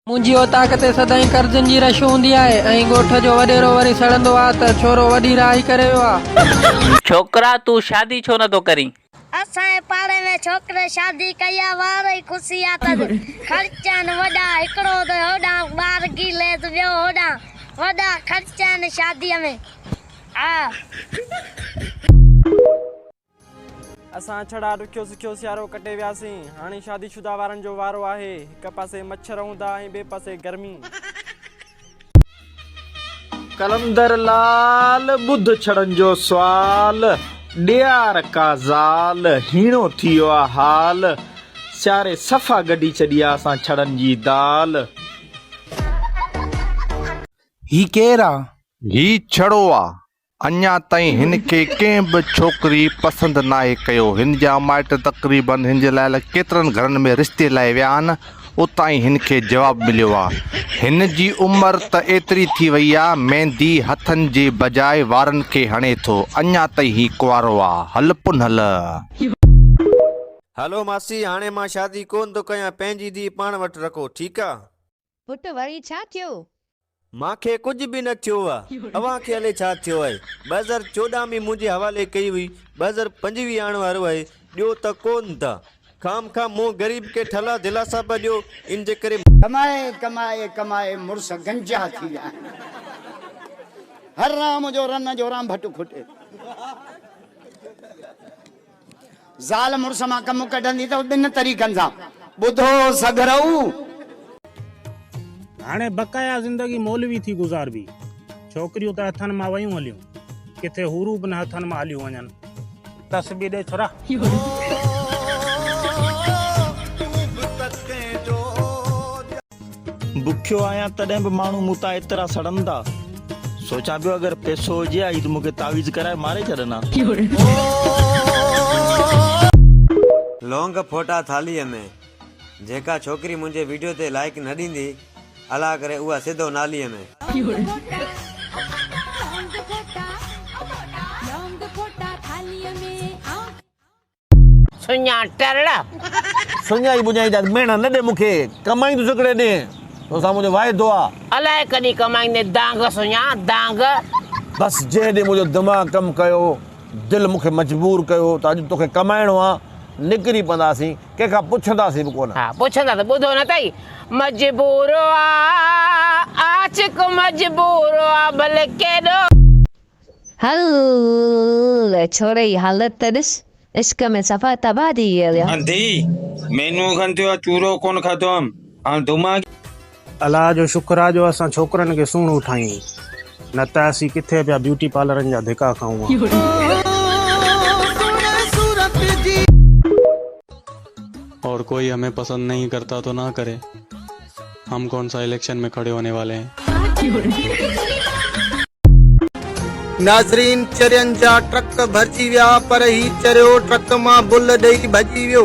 منهنجي اوطاق تي سدائين قرضن جي رش هوندي آهي ۽ ڳوٺ جو وڏيرو وري سڙندو آ ته ڇورو وڏي راهي ڪري ويو آ. ڇوڪرا تون شادي ڇو نٿو ڪرين؟ اسان جي پاڙي ۾ ڇوڪري شادي ڪئي آ وار ئي خوشي آ اٿس خرچ آهن وڏا هڪڙو ته هوڏانهن ٻار گيليس ٻيو هوڏانهن وڏا خرچ آهن شادي ۾ آ. اسان ڇڙا ڏکيو سکيو سيارو ڪٽي وياسين، هاڻي شادي شده وارن جو وارو آهي، هڪ پاسي مڇر هوندا ۽ ٻئي پاسي گرمي. قلندر لال ٻڌ ڇڙن جو سوال، ڏيار ڪا زال، هيڻو ٿي ويو آ حال، سياري صفا گڍي ڇڏي آ اسان ڇڙن جي دال. هي ڪير آ؟ هي ڇڙو آ. اڃا تائين هن کي ڪنهن به ڇوڪري پسند ناهي ڪيو. هن جا مائٽ تقريبن هن جي لاء ڪيترن گهرن ۾ رشتي لاء ويا آهن، اتان ئي هن کي جواب مليو آ. هن جي عمر ته ايتري ٿي وئي آ، ميندي هٿن جي بجاء وارن کي هڻي ٿو، اڃا تائين هي ڪنوارو آ. هل پنهل. هلو ماسي هاڻي مان شادي ڪونه ٿو ڪيان پنهنجي ڌيء پاڻ وٽ رکو ٺيڪ آ. پٽ وري ڇا ٿيو؟ مان کي ڪجهه به نه ٿيو آ. اوهان کي الئي ڇا ٿيو آهي. 2014 ۾ منهنجي حوالي ڪئي هئي، 2025 آڻ وارو آهي، ڏيو ته ڪونه ٿا. خام خواهه مون غريب کي ٺلها دلاسا پيا ڏيو، ان جي ڪري. ڪمائي ڪمائي ڪمائي مڙس گنجا ٿي ويا آهن. هر رام جو رن جو رانڀٽ کٽي. زال مڙس مان ڪم ڪڍندي اٿو ٻن طريقن سان. ٻڌو سگهرئو. هاڻي بقايا زندگي مولوي ٿي گذاربي. ڇوڪريون ته هٿن مان ويون هليون. ڪٿي حورون به نه هٿن مان هليون وڃن. تسبيح ڏي ڇورا. بکيو آهيان تڏهن به ماڻهو مون تان ايترا سڙن ٿا. سوچان پيو اگر پئسو هجي ها هي ته مون کي تعويذ ڪرائي ماري ڇڏن ها. لونگ ڦوٽا ٿالهيء ۾. جيڪا ڇوڪري منهنجي ويڊيو تي لائيڪ نه ڏيندي الله ڪري اها سڌو ناليء ۾. سڃا ٽرڙ. سڃائي ٻڃائي جا ميڻا نه ڏي مون کي، ڪمائيندس هڪڙي ڏينهن، توسان منهنجو واعدو آ. الائي ڪڏهن ڪمائيندين دانگ سڃا، دانگ. بس جنهن ڏينهن منهنجو دماغ ڪم ڪيو، دل مون کي مجبور ڪيو ته اڄ توکي ڪمائڻو آ، نڪري پونداسين، ڪنهن کان پڇنداسين به ڪونه. ها پڇندا ته ٻڌو نه اٿئي، مجبور آ، عاشق مجبور آ، ڀلي ڪيڏو. هل ڇوري جي حالت ته ڏس عشق ۾ صفا تباهه ٿي ويل آ. انڌي، مهينو کن ٿيو آ چورو ڪونه کاڌو هئم، هاڻ ڌومان. الله جو شڪر آ جو اسان ڇوڪرن کي سهڻو ٺاهيون نه ته اسين ڪٿي پيا بيوٽي پارلرن جا ڌڪا کائون ها. اور ڪوئي همين پسند نهين ڪرتا تو نا ڪري هم ڪون سا اليڪشن ۾ کڙي هوني والي هين. ناظرين چرين جا ٽرڪ ڀرجي ويا پر هي چريو ٽرڪ مان بل ڏئي ڀڄي ويو.